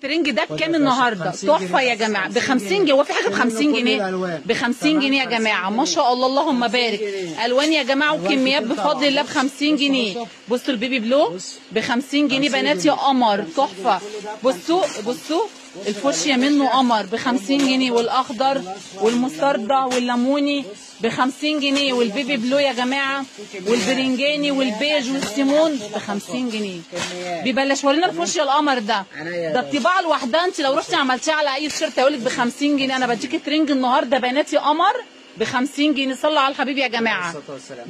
الترنج ده بكام النهارده؟ تحفة يا جماعة، ب 50 جنيه. هو في حاجة ب 50 جنيه؟ ب 50 جنيه يا جماعة، ما شاء الله اللهم بارك. الوان يا جماعة وكميات بفضل الله ب 50 جنيه. بصوا ال baby blue ب 50 جنيه بنات يا قمر، تحفة. بصوا بصوا الفوشيا منه قمر ب 50 جنيه، والاخضر والمستردة والليموني ب 50 جنيه، وال baby blue يا جماعة والبرنجاني والبيج والسيمون ب 50 جنيه. ببلاش. ورينا الفوشيا القمر ده، ده الطباعة لوحدها انت لو رحتي عملتيها على اي تيشيرت هيقول لك ب 50 جنيه. انا بديكي ترنج النهارده بنات يا قمر ب 50 جنيه. صلوا على الحبيب يا جماعة.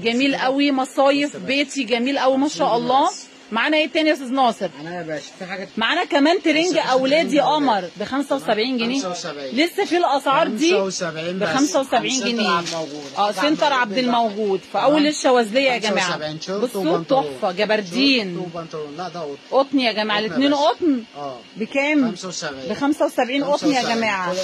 جميل قوي، مصايف بيتي جميل قوي ما شاء الله. معانا ايه تاني يا استاذ ناصر؟ معانا يا باشا في حاجة، معانا كمان ترنج اولاد يا قمر ب 75 جنيه. لسه في الاسعار دي ب 75 جنيه. سنتر عبد الموجود في اول الشواذليه يا جماعة. بصوا تحفة، جبردين قطن يا جماعة، الاثنين قطن. بكام؟ ب 75 قطن يا جماعة.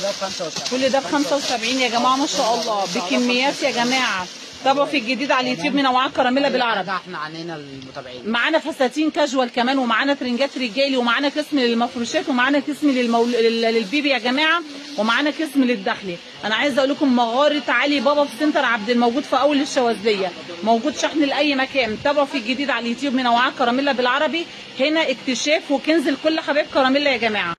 كل ده ب 75 يا جماعة ما شاء الله، بكميات يا جماعة. تابعوا في الجديد على اليوتيوب من منوعات كراميلا بالعربي. احنا علينا المتابعين. معانا فساتين كاجوال كمان، ومعانا ترنجات رجالي، ومعانا قسم للمفروشات، ومعانا قسم للبيبي يا جماعة، ومعانا قسم للدخلي. انا عايزه اقول لكم مغارة علي بابا في سنتر عبد الموجود في اول الشواذليه، موجود شحن لاي مكان. تابعوا في الجديد على اليوتيوب من منوعات كراميلا بالعربي. هنا اكتشاف وكنز لكل حبايب كراميلا يا جماعة.